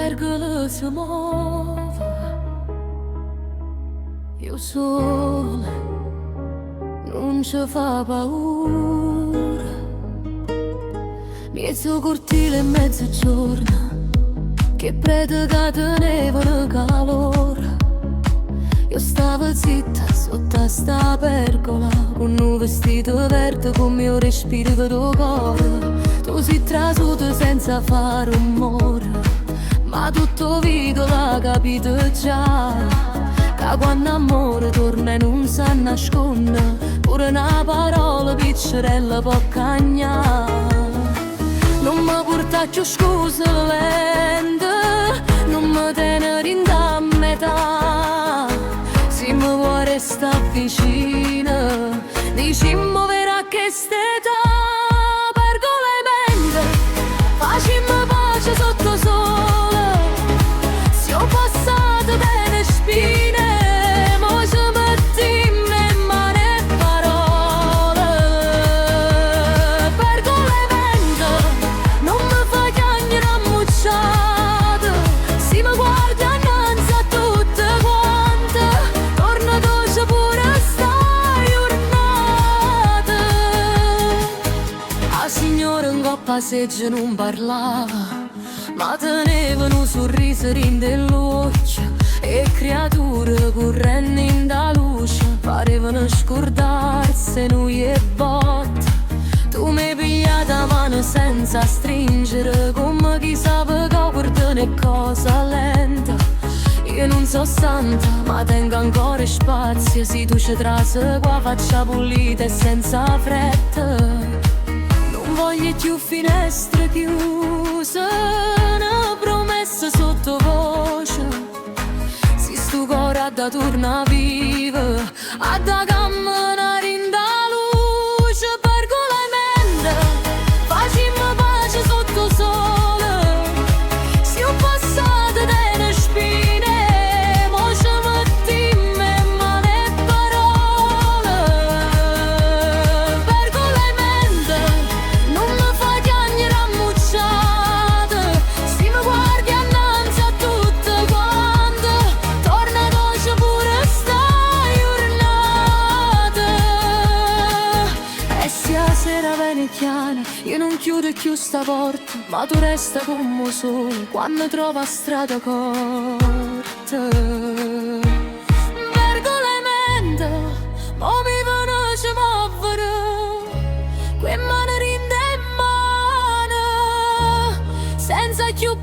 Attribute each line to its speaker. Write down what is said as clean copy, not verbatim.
Speaker 1: Pergola si move E 'o sole nun ce fa paura. Mmiez' 'o cortile è mezzogiorno, Che prete ca tenevano calore. Io stavo zitta sotto a 'sta pergola, Cu nu vestito verde comme 'o respiro d' 'o core. Tu si trasuta senza fa rummore, Ma tutto 'o vico l'ha capito già, Ca quanno ammore torna e nun s'annasconne, Pure 'na parola piccerella po' cagnà. Nun me purtà cchiù scuse lente, Nun me tenere dint' 'a metà. Si me vuò restà vicino, Dicimmo 'o vero a chest'età. Pergola 'e mente, facimmo pace sotto 'o sole. Si 'o passato tene spine, Mo ce mettimmo 'e mane 'e parole. Pergola 'e mente, nun me fa chiagnere ammucciato. Si me guardi annanze a tutte quante, Torna doce pure 'sta jurnata. 'A signora 'ncopp' 'a seggia nun parlava, Ma teneva nu sorriso dint' 'll'uocchie. E creature correndo in da luce parevano scordarse nuje 'e botte. Tu m'hai pigliata 'a mano senza stringere, Comme chi sape che 'o perdono è cosa lenta. Io nun so' santa, ma tengo ancora spazio, Si tu ci trase cu 'a faccia pulita e senza fretta. Nun voglio cchiù finestre chiuse, 'Na promessa sottovoce. Si stu core adda turnà vivo, Adda cammenà dint' 'a luce. Pergola 'e mente, facimmo pace sotto 'o sole. Si 'o passato tene spine, Mo ce mettimmo 'e mane 'e parole. Pergola 'e mente, nun me fa chiagnere ammucciato. Si me guardi annanze a tutte quante, Torna doce pure 'sta jurnata. E si 'a sera vene chiano, Io nun chiudo cchiù sta porta, Ma tu resta comme 'o sole quando trova 'a strada corta. Pergola 'e mente, mo mi conosce muovere, Cu 'e mane dint' 'e mane, Senza cchiù.